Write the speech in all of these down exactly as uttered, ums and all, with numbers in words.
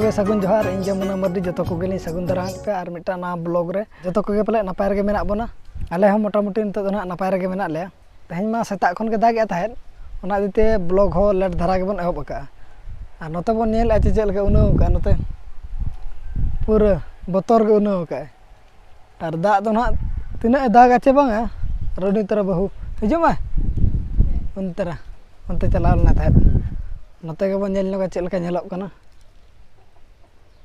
ᱛᱚᱵᱮ ᱥᱟᱹᱜᱩᱱ ᱡᱚᱦᱟᱨ, ᱤᱧ ᱜᱮ ᱢᱩᱱᱟ ᱢᱟᱨᱰᱤ᱾ ᱡᱚᱛᱚ ᱠᱚᱜᱮᱞᱤᱧ ᱥᱟᱹᱜᱩᱱ ᱫᱟᱨᱟᱢᱮᱫ ᱯᱮᱭᱟ ᱟᱨ ᱢᱤᱫᱴᱟᱝ ᱱᱟᱣᱟ ᱵᱞᱚᱜ ᱨᱮ᱾ ᱡᱚᱛᱚ ᱠᱚᱜᱮ ᱯᱟᱞᱮ ᱱᱟᱯᱟᱭ ᱨᱮᱜᱮ ᱢᱮᱱᱟᱜ ᱵᱚᱱᱟ᱾ ᱟᱞᱮ ᱦᱚᱸ ᱢᱚᱴᱟᱢᱩᱴᱤ ᱱᱤᱛᱚᱜ ᱫᱚ ᱱᱟᱦᱟᱜ ᱱᱟᱯᱟᱭ ᱨᱮᱜᱮ ᱢᱮᱱᱟᱜ ᱞᱮᱭᱟ᱾ ᱛᱮᱦᱮᱧ ᱢᱟ ᱥᱮᱛᱟᱜ ᱠᱷᱚᱱ ᱜᱮ ᱫᱟᱜᱮᱜᱼᱟ ᱛᱟᱦᱮᱸᱫ, ᱚᱱᱟ ᱤᱫᱤ ᱛᱮ ᱵᱞᱚᱜ ᱦᱚᱸ ᱞᱮᱴ ᱫᱷᱟᱨᱟ ᱜᱮᱵᱚᱱ ᱮᱦᱚᱵ ᱟᱠᱟᱜᱼᱟ᱾ ᱟᱨ ᱱᱚᱛᱮ ᱵᱚᱱ ᱧᱮᱞᱮᱫᱼᱟ ᱡᱮ ᱪᱮᱫ ᱞᱮᱠᱟ ᱩᱱᱟᱹᱣ ᱟᱠᱟᱜᱼᱟ, ᱱᱚᱛᱮ ᱯᱩᱨᱟᱹ ᱵᱚᱛᱚᱨ ᱜᱮ ᱩᱱᱟᱹᱣ ᱟᱠᱟᱜᱼᱟᱭ᱾ ᱟᱨ ᱫᱟᱜ ᱫᱚ ᱱᱟᱦᱟᱜ ᱛᱤᱱᱟᱹᱜ ᱮ ᱫᱟᱜᱟ ᱪᱮ ᱵᱟᱝᱟ, ᱨᱩᱱᱤ ᱛᱟᱨᱟ ᱵᱟᱹᱦᱩ ᱦᱤᱡᱩᱜ ᱢᱟ᱾ ᱚᱱᱛᱮ ᱨᱮ, ᱚᱱᱛᱮ ᱪᱟᱞᱟᱣ ᱞᱮᱱᱟ ᱛᱟᱦᱮᱸᱫ᱾ ᱱᱚᱛᱮ ᱜᱮᱵᱚᱱ ᱧᱮᱞ ᱧᱚᱜᱟ ᱪᱮᱫ ᱞᱮᱠᱟ ᱧᱮᱞᱚᱜ ᱠᱟᱱᱟ᱾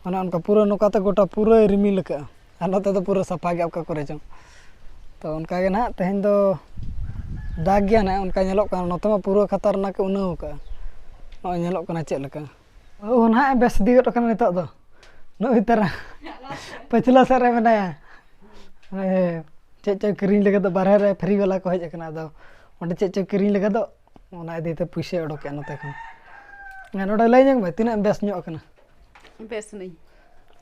ᱚᱱᱮ ᱚᱱᱠᱟ ᱯᱩᱨᱟᱹ ᱱᱚᱝᱠᱟᱛᱮ ᱜᱚᱴᱟ ᱯᱩᱨᱟᱹᱭ ᱨᱤᱢᱤᱞ ᱟᱠᱟᱜᱼᱟ᱾ ᱟᱨ ᱱᱚᱛᱮ ᱫᱚ ᱯᱩᱨᱟᱹ ᱥᱟᱯᱷᱟ ᱜᱮᱭᱟ ᱚᱠᱟ ᱠᱚᱨᱮ ᱪᱚᱝ᱾ ᱛᱚ ᱚᱱᱠᱟ ᱜᱮ ᱱᱟᱦᱟᱜ ᱛᱮᱦᱮᱧ ᱫᱚ ᱫᱟᱜ ᱜᱮᱭᱟ ᱱᱟᱦᱟᱜ, ᱚᱱᱠᱟ ᱧᱮᱞᱚᱜ ᱠᱟᱱᱟ᱾ ᱱᱚᱛᱮ ᱢᱟ ᱯᱩᱨᱟᱹ ᱠᱷᱟᱛᱟᱨᱱᱟᱠ ᱮ ᱩᱱᱟᱹᱣ ᱟᱠᱟᱜᱼᱟ᱾ ᱱᱚᱜᱼᱚᱭ ᱧᱮᱞᱚᱜ ᱠᱟᱱᱟ ᱪᱮᱫ ᱞᱮᱠᱟ᱾ ᱵᱟᱹᱦᱩ ᱱᱟᱦᱟᱜ ᱮ ᱵᱮᱥ ᱤᱫᱤ ᱜᱚᱫ ᱟᱠᱟᱱᱟ ᱱᱤᱛᱚᱜ ᱫᱚ᱾ ᱱᱩᱭ ᱛᱟᱨᱟ ᱯᱟᱹᱪᱷᱞᱟᱹ ᱥᱮᱫ ᱨᱮ ᱢᱮᱱᱟᱭᱟ᱾ ᱦᱮᱸ, ᱪᱮᱫ ᱪᱚ ᱠᱤᱨᱤᱧ ᱞᱟᱹᱜᱤᱫ ᱫᱚ ᱵᱟᱨᱦᱮ ᱨᱮ ᱯᱷᱨᱤ ᱵᱟᱞᱟ ᱠᱚ ᱦᱮᱡ ᱟᱠᱟᱱᱟ, ᱟᱫᱚ ᱚᱸᱰᱮ ᱪᱮᱫ ᱪᱚ ᱠᱤᱨᱤᱧ ᱞᱟᱹᱜᱤᱫ ᱫᱚ, ᱚᱱᱟ ᱤᱫᱤ ᱛᱮ ᱯᱩᱭᱥᱟᱹᱭ ᱚᱰᱚᱠᱮᱜᱼᱟ ᱱᱚᱛᱮ ᱠᱷᱚᱱ᱾ ᱟᱨ ᱱᱚᱰᱮ ᱞᱟᱹᱭ ᱧᱚᱜ ᱢᱮ, ᱛᱤᱱᱟᱹᱜ ᱮᱢ ᱵᱮᱥ ᱧᱚᱜ ᱟᱠᱟᱱᱟ? ᱵᱮᱥ ᱱᱟᱹᱧ᱾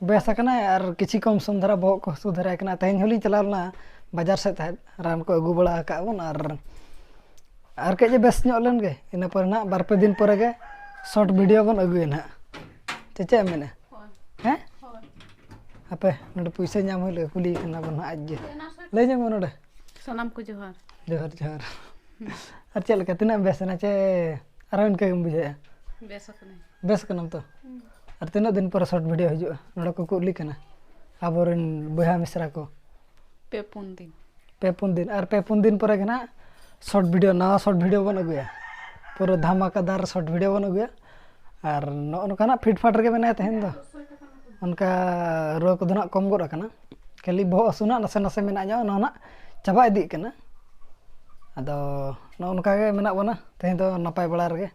ᱵᱮᱥ ᱟᱠᱟᱱᱟᱭ ᱟᱨ ᱠᱤᱪᱷᱤ ᱠᱚᱢ ᱥᱚᱢ ᱫᱷᱟᱨᱟ ᱵᱚᱦᱚᱜ ᱠᱚ ᱦᱟᱹᱥᱩ ᱫᱷᱟᱨᱟᱭ ᱠᱟᱱᱟ᱾ ᱛᱮᱦᱮᱧ ᱦᱚᱸᱞᱤᱧ ᱪᱟᱞᱟᱣ ᱞᱮᱱᱟ ᱵᱟᱡᱟᱨ ᱥᱮᱫ ᱛᱟᱦᱮᱸᱫ, ᱨᱟᱱ ᱠᱚ ᱟᱹᱜᱩ ᱵᱟᱲᱟ ᱟᱠᱟᱫ ᱵᱚᱱ, ᱟᱨ ᱟᱨ ᱠᱟᱹᱡ ᱮ ᱵᱮᱥ ᱧᱚᱜ ᱞᱮᱱ ᱜᱮ, ᱤᱱᱟᱹ ᱯᱚᱨᱮ ᱱᱟᱦᱟᱜ ᱵᱟᱨ ᱯᱮ ᱫᱤᱱ ᱯᱚᱨᱮ ᱜᱮ ᱥᱚᱨᱴ ᱵᱷᱤᱰᱤᱭᱳ ᱵᱚᱱ ᱟᱹᱜᱩᱭᱟ ᱱᱟᱦᱟᱜ᱾ ᱪᱮᱫ ᱪᱮᱫ ᱮᱢ ᱢᱮᱱᱮᱫᱼᱟ? ᱦᱳᱭ᱾ ᱦᱮᱸ? ᱦᱳᱭ᱾ ᱦᱟᱯᱮ, ᱱᱚᱰᱮ ᱯᱩᱭᱥᱟᱹ ᱧᱟᱢ ᱦᱩᱭ ᱞᱮᱜᱮ, ᱠᱩᱞᱤᱭᱮ ᱠᱟᱱᱟ ᱵᱚᱱ ᱱᱟᱦᱟᱜ ᱟᱡ ᱜᱮ᱾ ᱞᱟᱹᱭ ᱧᱚᱜ ᱢᱮ ᱱᱚᱰᱮ᱾ ᱥᱟᱱᱟᱢ ᱠᱚ ᱡᱚᱦᱟᱨ᱾ ᱡᱚᱦᱟᱨ, ᱡᱚᱦᱟᱨ᱾ ᱟᱨ ᱪᱮᱫ ᱞᱮᱠᱟ, ᱛᱤᱱᱟᱹᱜ ᱮᱢ ᱵᱮᱥ ᱮᱱᱟ ᱪᱮ ᱟᱨᱦᱚᱸ ᱤᱱᱠᱟᱹ ᱜᱮᱢ ᱵᱩᱡᱷᱟᱹᱣᱮᱫᱼᱟ? ᱵᱮᱥ ᱟᱠᱟᱱᱟᱹᱧ᱾ ᱵᱮᱥ ᱠᱟᱱᱟᱢ ᱛᱚ? ᱦᱩᱸ᱾ ᱟᱨ ᱛᱤᱱᱟᱹᱜ ᱫᱤᱱ ᱯᱚᱨᱮ ᱥᱚᱨᱴ ᱵᱷᱤᱰᱤᱭᱳ ᱦᱤᱡᱩᱜᱼᱟ? ᱱᱚᱰᱮ ᱠᱚ ᱠᱩᱞᱤ ᱠᱟᱱᱟ ᱟᱵᱚᱨᱮᱱ ᱵᱚᱭᱦᱟ ᱢᱤᱥᱨᱟ ᱠᱚ᱾ ᱯᱮ ᱯᱩᱱ ᱫᱤᱱ᱾ ᱯᱮ ᱯᱩᱱ ᱫᱤᱱ, ᱟᱨ ᱯᱮ ᱯᱩᱱ ᱫᱤᱱ ᱯᱚᱨᱮ ᱜᱮ ᱱᱟᱦᱟᱜ ᱥᱚᱨᱴ ᱵᱷᱤᱰᱤᱭᱳ, ᱱᱟᱣᱟ ᱥᱚᱨᱴ ᱵᱷᱤᱰᱤᱭᱳ ᱵᱚᱱ ᱟᱹᱜᱩᱭᱟ᱾ ᱯᱩᱨᱟᱹ ᱫᱷᱟᱢᱟᱠᱟᱫᱟᱨ ᱥᱚᱨᱴ ᱵᱷᱤᱰᱤᱭᱳ ᱵᱚᱱ ᱟᱹᱜᱩᱭᱟ᱾ ᱟᱨ ᱱᱚᱜᱼᱚ ᱱᱚᱝᱠᱟ ᱱᱟᱜ ᱯᱷᱤᱴ ᱯᱷᱟᱴ ᱨᱮᱜᱮ ᱢᱮᱱᱟᱭᱟ ᱛᱮᱦᱮᱧ ᱫᱚ᱾ ᱚᱱᱠᱟ ᱨᱩᱣᱟᱹ ᱠᱚᱫᱚ ᱱᱟᱜ ᱠᱚᱢ ᱜᱚᱫ ᱟᱠᱟᱱᱟ, ᱠᱷᱟᱹᱞᱤ ᱵᱚᱦᱚᱜ ᱦᱟᱹᱥᱩ ᱱᱟᱜ ᱱᱟᱥᱮ ᱱᱟᱥᱮ ᱢᱮᱱᱟᱜ ᱧᱚᱜ, ᱚᱱᱟ ᱱᱟᱜ ᱪᱟᱵᱟ ᱤᱫᱤᱜ ᱠᱟᱱᱟ᱾ ᱟᱫᱚ ᱱᱚᱜᱼᱚ ᱱᱚᱝᱠᱟ ᱜᱮ ᱢᱮᱱᱟᱜ ᱵᱚᱱᱟ ᱛᱮᱦᱮᱧ ᱫᱚ ᱱᱟᱯᱟᱭ ᱵᱟᱲᱟ ᱨᱮᱜᱮ᱾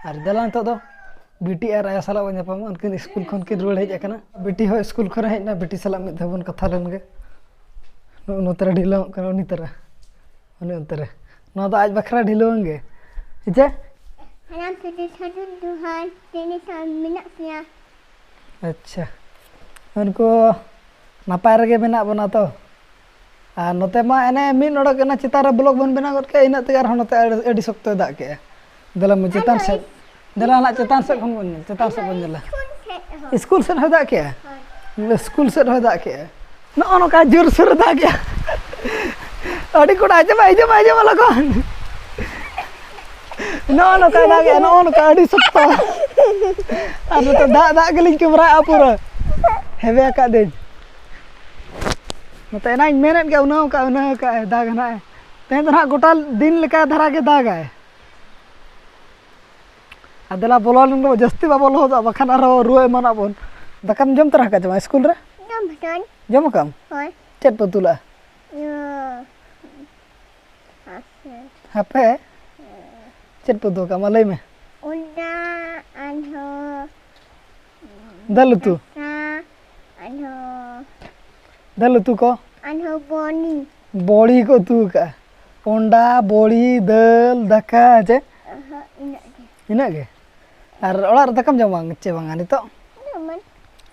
ᱟᱨ ᱫᱮᱞᱟ ᱱᱤᱛᱚᱜ ᱫᱚ ᱵᱤᱴᱤ ᱟᱨ ᱟᱭᱳ ᱥᱟᱞᱟᱜ ᱵᱚᱱ ᱧᱟᱯᱟᱢᱟ᱾ ᱩᱱᱠᱤᱱ ᱥᱠᱩᱞ ᱠᱷᱚᱱ ᱠᱤᱱ ᱨᱩᱣᱟᱹᱲ ᱦᱮᱡ ᱟᱠᱟᱱᱟ᱾ ᱵᱤᱴᱤ ᱦᱚᱸ ᱥᱠᱩᱞ ᱠᱷᱚᱱᱮ ᱦᱮᱡ ᱮᱱᱟ, ᱵᱤᱴᱤ ᱥᱟᱞᱟᱜ ᱢᱤᱫ ᱫᱷᱟᱣ ᱵᱚᱱ ᱠᱟᱛᱷᱟ ᱞᱮᱱ ᱜᱮ᱾ ᱱᱚᱜᱼᱚ ᱱᱚᱛᱮ ᱨᱮ ᱰᱷᱤᱞᱟᱹᱣᱚᱜ ᱠᱟᱱᱟ, ᱩᱱᱤ ᱛᱟᱨᱟ, ᱩᱱᱤ ᱚᱱᱛᱮ ᱨᱮ᱾ ᱱᱚᱣᱟ ᱫᱚ ᱟᱡ ᱵᱟᱠᱷᱨᱟ ᱰᱷᱤᱞᱟᱹᱣᱟᱹᱧ ᱜᱮ, ᱦᱮᱸᱪᱮ? ᱥᱟᱱᱟᱢ ᱥᱟᱹᱜᱟᱹᱭ ᱥᱟᱹᱜᱩᱱ ᱡᱚᱦᱟᱨ, ᱛᱮᱱᱮ ᱥᱟᱶ ᱢᱮᱱᱟᱜ ᱯᱮᱭᱟ᱾ ᱟᱪᱪᱷᱟ, ᱩᱱᱠᱩ ᱱᱟᱯᱟᱭ ᱨᱮᱜᱮ ᱢᱮᱱᱟᱜ ᱵᱚᱱᱟ ᱛᱚ? ᱟᱨ ᱱᱚᱛᱮ ᱢᱟ ᱮᱱᱮ ᱢᱤᱫ ᱱᱚᱰᱚᱠ ᱮᱱᱟ, ᱪᱮᱛᱟᱱ ᱨᱮ ᱵᱞᱚᱜ ᱵᱚᱱ ᱵᱮᱱᱟᱣ ᱜᱚᱫ ᱠᱮᱫ, ᱤᱱᱟᱹᱜ ᱛᱮᱜᱮ ᱟᱨᱦᱚᱸ ᱱᱚᱛᱮ ᱟᱹᱰᱤ, ᱟᱹᱰᱤ ᱥᱚᱠᱛᱚᱭ ᱫᱟᱜ ᱠᱮᱫᱼᱟ᱾ ᱫᱮᱞᱟ ᱢᱟ ᱪᱮᱛᱟᱱ ᱥᱮᱫ, ᱫᱮᱞᱟ ᱱᱟᱜ ᱪᱮᱛᱟᱱ ᱥᱮᱫ ᱠᱷᱚᱱ ᱵᱚᱱ ᱧᱮᱞ, ᱪᱮᱛᱟᱱ ᱥᱮᱫ ᱵᱚᱱ ᱧᱮᱞᱟ᱾ ᱥᱠᱩᱞ ᱥᱮᱫ ᱦᱚᱸᱭ ᱫᱟᱜ ᱠᱮᱜᱼᱟ? ᱥᱠᱩᱞ ᱥᱮᱫ ᱦᱚᱸᱭ ᱫᱟᱜ ᱠᱮᱜᱼᱟ᱾ ᱱᱚᱜᱼᱚ ᱱᱚᱝᱠᱟ ᱡᱳᱨᱥᱳᱨ ᱮ ᱫᱟᱜ ᱠᱮᱜᱼᱟ᱾ ᱟᱹᱰᱤ ᱠᱚᱲᱟ, ᱟᱸᱡᱚᱢ ᱢᱮ, ᱟᱸᱡᱚᱢ ᱢᱮ, ᱟᱸᱡᱚᱢ ᱢᱮ ᱞᱚᱜᱚᱱ᱾ ᱱᱚᱜᱼᱚ ᱱᱚᱝᱠᱟᱭ ᱫᱟᱜ ᱮᱜᱼᱟ, ᱱᱚᱜᱼᱚ ᱱᱚᱝᱠᱟ ᱟᱹᱰᱤ ᱥᱚᱠᱛᱚ᱾ ᱟᱨ ᱱᱚᱛᱮ ᱫᱟᱜ, ᱫᱟᱜ ᱜᱮᱞᱤᱧ ᱠᱮᱢᱮᱨᱟᱭᱮᱜᱼᱟ ᱯᱩᱨᱟᱹ᱾ ᱦᱮᱵᱮ ᱟᱠᱟᱫ ᱫᱟᱹᱧ᱾ ᱱᱚᱛᱮ ᱮᱱᱟᱝ ᱤᱧ ᱢᱮᱱᱮᱫ ᱜᱮ ᱩᱱᱟᱹᱣ ᱠᱟᱜᱼᱟᱭ, ᱩᱱᱟᱹᱣ ᱠᱟᱜᱼᱟᱭ, ᱫᱟᱜ ᱱᱟᱦᱟᱜ᱾ ᱛᱮᱦᱮᱧ ᱫᱚ ᱱᱟᱦᱟᱜ ᱜᱚᱴᱟ ᱫᱤᱱ ᱞᱮᱠᱟ ᱫᱷᱟᱨᱟ ᱜᱮ ᱫᱟᱜᱟᱭ᱾ ᱟᱨ ᱫᱮᱞᱟ ᱵᱚᱞᱚ ᱞᱮᱱ ᱜᱮᱵᱚ, ᱡᱟᱹᱥᱛᱤ ᱵᱟᱵᱚ ᱞᱚᱦᱚᱫᱚᱜᱼᱟ, ᱵᱟᱠᱷᱟᱱ ᱟᱨᱦᱚᱸ ᱨᱩᱣᱟᱹ ᱮᱢᱟᱱᱚᱜ ᱵᱚᱱ᱾ ᱫᱟᱠᱟᱢ ᱡᱚᱢ ᱛᱚᱨᱟ ᱟᱠᱟᱫ ᱪᱮ ᱵᱟᱝ ᱥᱠᱩᱞ ᱨᱮ? ᱡᱚᱢ ᱠᱟᱜ ᱟᱹᱧ᱾ ᱡᱚᱢ ᱟᱠᱟᱢ? ᱦᱳᱭ᱾ ᱪᱮᱫ ᱯᱮ ᱩᱛᱩ ᱞᱟᱜᱼᱟ? ᱤᱭᱟᱹ, ᱟᱥᱮ᱾ ᱦᱟᱯᱮ, ᱪᱮᱫ ᱯᱮ ᱩᱛᱩ ᱟᱠᱟᱫ, ᱢᱟ ᱞᱟᱹᱭ ᱢᱮ᱾ ᱚᱱᱟ ᱟᱨᱦᱚᱸ ᱫᱟᱹᱞ ᱩᱛᱩ? ᱫᱟᱠᱟ, ᱟᱨᱦᱚᱸ ᱫᱟᱹᱞ ᱩᱛᱩ ᱠᱚ? ᱟᱨᱦᱚᱸ ᱵᱚᱱᱤ᱾ ᱵᱚᱲᱤ ᱠᱚ ᱩᱛᱩ ᱟᱠᱟᱫᱼᱟ᱾ ᱚᱱᱰᱟ, ᱵᱚᱲᱤ, ᱫᱟᱹᱞ, ᱫᱟᱠᱟ, ᱪᱮ? ᱚᱦᱚᱸ, ᱤᱱᱟᱹᱜ ᱜᱮ᱾ ᱤᱱᱟᱹᱜ ᱜᱮ? ᱟᱨ ᱚᱲᱟᱜ ᱨᱮ ᱫᱟᱠᱟᱢ ᱡᱚᱢᱟ ᱪᱮ ᱵᱟᱝᱟ ᱱᱤᱛᱚᱜ? ᱡᱚᱢᱟᱹᱧ᱾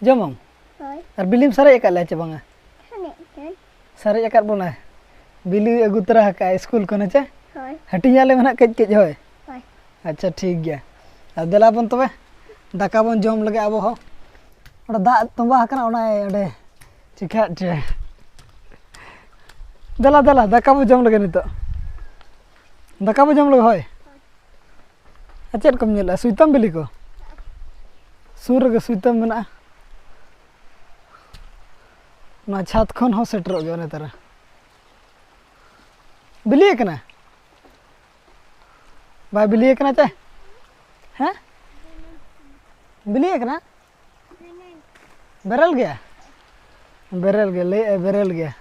ᱡᱚᱢᱟᱢ? ᱦᱳᱭ᱾ ᱟᱨ ᱵᱤᱞᱤᱢ ᱥᱟᱨᱮᱡ ᱟᱠᱟᱫ ᱞᱮᱭᱟ ᱪᱮ ᱵᱟᱝᱟ? ᱥᱟᱨᱮᱡ ᱟᱠᱟᱫ᱾ ᱥᱟᱨᱮᱡ ᱟᱠᱟᱫ ᱵᱚᱱᱟᱭ᱾ ᱵᱤᱞᱤ ᱟᱹᱜᱩ ᱛᱚᱨᱟ ᱟᱠᱟᱫᱼᱟᱭ ᱥᱠᱩᱞ ᱠᱷᱚᱱ, ᱦᱮᱸ ᱪᱮ? ᱦᱳᱭ᱾ ᱦᱟᱹᱴᱤᱧ ᱟᱞᱮ ᱢᱮ ᱱᱟᱦᱟᱜ ᱠᱟᱹᱡ ᱠᱟᱹᱡ, ᱦᱳᱭ᱾ ᱦᱳᱭ᱾ ᱟᱪᱪᱷᱟ, ᱴᱷᱤᱠ ᱜᱮᱭᱟ᱾ ᱟᱨ ᱫᱮᱞᱟ ᱵᱚᱱ ᱛᱚᱵᱮ, ᱫᱟᱠᱟ ᱵᱚᱱ ᱡᱚᱢ ᱞᱮᱜᱮ ᱟᱵᱚ ᱦᱚᱸ᱾ ᱚᱸᱰᱮ ᱫᱟᱜ ᱛᱚᱸᱵᱟ ᱟᱠᱟᱱᱟ, ᱚᱱᱟ ᱚᱸᱰᱮ ᱪᱤᱠᱟᱹᱜ ᱪᱮ᱾ ᱫᱮᱞᱟ, ᱫᱮᱞᱟ, ᱫᱟᱠᱟ ᱵᱚ ᱡᱚᱢ ᱞᱮᱜᱮ ᱱᱤᱛᱚᱜ᱾ ᱫᱟᱠᱟ ᱵᱚ ᱡᱚᱢ ᱞᱮᱜᱮ, ᱦᱳᱭ᱾ ᱟᱨ ᱪᱮᱫ ᱠᱚᱢ ᱧᱮᱞᱮᱜᱼᱟ? ᱥᱩᱭᱛᱟᱹᱢ ᱵᱤᱞᱤ ᱠᱚ? ᱥᱩᱨ ᱨᱮᱜᱮ ᱥᱩᱭᱛᱟᱹᱢ ᱢᱮᱱᱟᱜᱼᱟ᱾ ᱱᱚᱣᱟ ᱪᱷᱟᱫᱽ ᱠᱷᱚᱱ ᱦᱚᱸ ᱥᱮᱴᱮᱨᱚᱜ ᱜᱮᱭᱟ ᱚᱱᱮ ᱛᱟᱨᱟ᱾ ᱵᱤᱞᱤ ᱟᱠᱟᱱᱟ? ᱵᱟᱭ ᱵᱤᱞᱤ ᱟᱠᱟᱱᱟ ᱪᱮ? ᱦᱮᱸ? ᱵᱤᱞᱤ ᱟᱠᱟᱱᱟ? ᱵᱮᱨᱮᱞ ᱜᱮᱭᱟ? ᱵᱮᱨᱮᱞ ᱜᱮ, ᱞᱟᱹᱭᱮᱫᱼᱟᱭ ᱵᱮᱨᱮᱞ ᱜᱮᱭᱟ᱾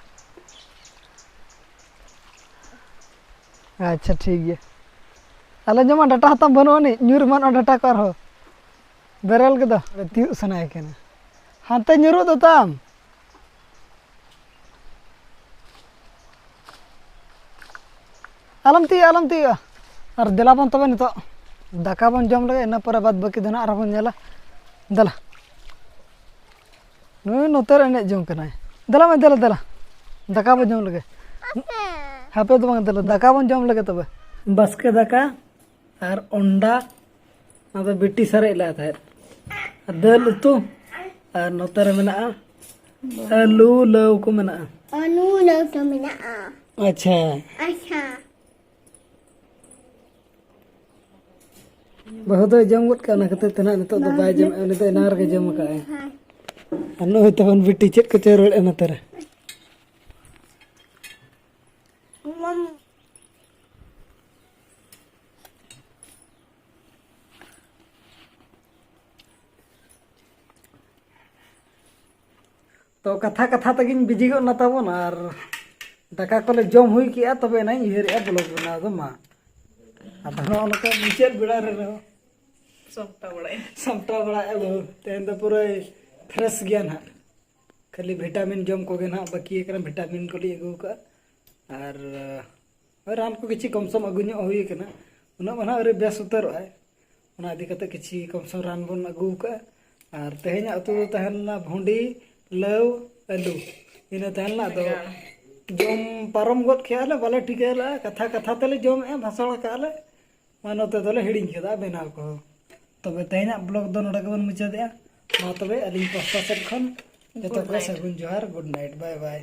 ᱟᱪᱪᱷᱟ, ᱴᱷᱤᱠ ᱜᱮᱭᱟ᱾ ᱟᱞᱮ ᱡᱮᱢᱚᱱ ᱰᱟᱴᱟ ᱦᱟᱛᱟᱢ ᱵᱟᱹᱱᱩᱜ ᱟᱹᱱᱤᱡ, ᱧᱩᱨ ᱮᱢᱟᱱᱚᱜᱼᱟ ᱰᱟᱴᱟ ᱠᱚ ᱟᱨᱦᱚᱸ᱾ ᱵᱮᱨᱮᱞ ᱜᱮᱫᱚ ᱛᱤᱭᱳᱜ ᱥᱟᱱᱟᱭᱮ ᱠᱟᱱᱟ᱾ ᱦᱟᱱᱛᱮ ᱧᱩᱨᱩᱜ ᱫᱚ ᱛᱟᱢ᱾ ᱟᱞᱚᱢ ᱛᱤᱭᱳᱜᱼᱟ, ᱟᱞᱚᱢ ᱛᱤᱭᱳᱜᱼᱟ᱾ ᱟᱨ ᱫᱮᱞᱟ ᱵᱚᱱ ᱛᱚᱵᱮ ᱱᱤᱛᱚᱜ ᱫᱟᱠᱟ ᱵᱚᱱ ᱡᱚᱢ ᱞᱮᱜᱮ, ᱤᱱᱟᱹ ᱯᱚᱨᱮ ᱵᱟᱫ ᱵᱟᱹᱠᱤ ᱫᱚ ᱱᱟᱜ ᱟᱨᱦᱚᱸ ᱵᱚᱱ ᱧᱮᱞᱟ᱾ ᱫᱮᱞᱟ᱾ ᱱᱩᱭ ᱱᱚᱛᱮ ᱨᱮ ᱮᱱᱮᱡ ᱡᱚᱝ ᱠᱟᱱᱟᱭ᱾ ᱫᱮᱞᱟ ᱢᱟ, ᱫᱮᱞᱟ, ᱫᱮᱞᱟ᱾ ᱫᱟᱠᱟ ᱵᱚᱱ ᱡᱚᱢ ᱞᱮᱜᱮ᱾ ᱦᱟᱯᱮ ᱫᱚ ᱵᱟᱝ, ᱫᱮᱞᱟ, ᱫᱟᱠᱟ ᱵᱚᱱ ᱡᱚᱢ ᱞᱮᱜᱮ ᱛᱚᱵᱮ᱾ ᱵᱟᱥᱠᱮ ᱫᱟᱠᱟ ᱟᱨ ᱚᱱᱰᱟ, ᱚᱱᱟ ᱫᱚ ᱵᱤᱴᱤ ᱥᱟᱨᱮᱡ ᱞᱮᱫ ᱛᱟᱦᱮᱸᱫ᱾ ᱫᱟᱹᱞ ᱩᱛᱩ, ᱟᱨ ᱱᱚᱛᱮ ᱨᱮ ᱢᱮᱱᱟᱜᱼᱟ ᱟᱹᱞᱩ ᱞᱟᱹᱣ ᱠᱚ ᱢᱮᱱᱟᱜᱼᱟ᱾ ᱟᱹᱞᱩ ᱞᱟᱹᱣ ᱠᱚ ᱢᱮᱱᱟᱜᱼᱟ᱾ ᱟᱪᱪᱷᱟ᱾ ᱟᱪᱪᱷᱟ᱾ ᱵᱟᱹᱦᱩ ᱫᱚᱭ ᱡᱚᱢ ᱜᱚᱫ ᱠᱟᱜᱼᱟ, ᱚᱱᱟ ᱠᱷᱟᱹᱛᱤᱨ ᱛᱮ ᱱᱟᱦᱟᱜ ᱱᱤᱛᱚᱜ ᱫᱚ ᱵᱟᱭ ᱡᱚᱢᱮᱜᱼᱟ, ᱩᱱᱤ ᱫᱚ ᱮᱱᱟᱝ ᱨᱮᱜᱮ ᱡᱚᱢ ᱟᱠᱟᱫᱼᱟᱭ᱾ ᱦᱮᱸ᱾ ᱟᱨ ᱱᱩᱭ ᱛᱟᱵᱚᱱ ᱵᱤᱴᱤ ᱪᱮᱫ ᱠᱚ ᱪᱚᱭ ᱨᱚᱲᱮᱫᱼᱟ ᱱᱚᱛᱮ ᱨᱮ? ᱢᱟᱢ᱾ ᱛᱚ ᱠᱟᱛᱷᱟ ᱠᱟᱛᱷᱟ ᱛᱮᱜᱮᱧ ᱵᱤᱡᱤ ᱜᱚᱫ ᱱᱟ ᱛᱟᱵᱚᱱ, ᱟᱨ ᱫᱟᱠᱟ ᱠᱚᱞᱮ ᱡᱚᱢ ᱦᱩᱭ ᱠᱮᱜᱼᱟ, ᱛᱚᱵᱮ ᱮᱱᱟᱧ ᱩᱭᱦᱟᱹᱨᱮᱜᱼᱟ ᱵᱞᱚᱜ ᱵᱮᱱᱟᱣ ᱫᱚ ᱢᱟ᱾ ᱟᱫᱚ ᱱᱚᱜᱼᱚ ᱱᱚᱝᱠᱟ ᱢᱩᱪᱟᱹᱫ ᱵᱮᱲᱟ ᱨᱮ ᱨᱮᱦᱚᱸ ᱥᱟᱢᱴᱟᱣ ᱵᱟᱲᱟᱭᱟ᱾ ᱥᱟᱢᱴᱟᱣ ᱵᱟᱲᱟᱭᱮᱜᱼᱟ ᱵᱚ᱾ ᱛᱮᱦᱮᱧ ᱫᱚ ᱯᱩᱨᱟᱹᱭ ᱯᱷᱨᱮᱥ ᱜᱮᱭᱟ ᱱᱟᱦᱟᱜ᱾ ᱠᱷᱟᱹᱞᱤ ᱵᱷᱤᱴᱟᱢᱤᱱ ᱡᱚᱢ ᱠᱚᱜᱮ ᱱᱟᱦᱟᱜ ᱵᱟᱹᱠᱤ ᱟᱠᱟᱱᱟ, ᱵᱷᱤᱴᱟᱢᱤᱱ ᱠᱚᱞᱤᱧ ᱟᱹᱜᱩ ᱟᱠᱟᱫᱼᱟ᱾ ᱟᱨ ᱦᱳᱭ, ᱨᱟᱱ ᱠᱚ ᱠᱤᱪᱷᱤ ᱠᱚᱢ ᱥᱚᱢ ᱟᱹᱜᱩ ᱧᱚᱜ ᱦᱩᱭ ᱟᱠᱟᱱᱟ, ᱩᱱᱟᱹᱜ ᱢᱟ ᱱᱟᱦᱟᱜ ᱟᱹᱣᱨᱤ ᱵᱮᱥ ᱩᱛᱟᱹᱨᱚᱜᱼᱟᱭ᱾ ᱚᱱᱟ ᱤᱫᱤ ᱠᱟᱛᱮ ᱠᱤᱪᱷᱤ ᱠᱚᱢ ᱥᱚᱢ ᱨᱟᱱ ᱵᱚᱱ ᱟᱹᱜᱩ ᱟᱠᱟᱫᱼᱟ᱾ ᱟᱨ ᱛᱮᱦᱮᱧᱟᱜ ᱩᱛᱩ ᱫᱚ ᱛᱟᱦᱮᱸ ᱞᱮᱱᱟ ᱵᱷᱩᱸᱰᱤ, ᱞᱟᱹᱣ, ᱟᱹᱞᱩ, ᱤᱱᱟᱹ ᱛᱟᱦᱮᱸ ᱞᱮᱱᱟ᱾ ᱟᱫᱚ ᱵᱮᱸᱜᱟᱲ᱾ ᱡᱚᱢ ᱯᱟᱨᱚᱢ ᱜᱚᱫ ᱠᱮᱜᱼᱟ ᱞᱮ, ᱵᱟᱞᱮ ᱴᱷᱤᱠᱟᱹ ᱞᱮᱜᱼᱟ, ᱠᱟᱛᱷᱟ ᱠᱟᱛᱷᱟ ᱛᱮᱞᱮ ᱡᱚᱢᱮᱜᱼᱟ, ᱵᱷᱟᱥᱟᱲ ᱠᱟᱜᱼᱟ ᱞᱮ᱾ ᱢᱟ ᱱᱚᱛᱮ ᱫᱚᱞᱮ ᱦᱤᱲᱤᱧ ᱠᱮᱫᱟ ᱵᱮᱱᱟᱣ ᱠᱚᱦᱚᱸ᱾ ᱛᱚᱵᱮ ᱛᱮᱦᱮᱧᱟᱜ ᱵᱞᱚᱜ ᱫᱚ ᱱᱚᱰᱮ ᱜᱮᱵᱚᱱ ᱢᱩᱪᱟᱹᱫᱮᱜᱼᱟ᱾ ᱢᱟ ᱛᱚᱵᱮ ᱟᱹᱞᱤᱧ ᱯᱟᱥᱴᱟ ᱥᱮᱫ ᱠᱷᱚᱱ ᱡᱚᱛᱚ ᱜᱩᱰ ᱠᱚ ᱱᱟᱭᱤᱴ᱾ ᱥᱟᱹᱜᱩᱱ ᱡᱚᱦᱟᱨ, ᱜᱩᱰ ᱱᱟᱭᱤᱴ, ᱵᱟᱭ ᱵᱟᱭ᱾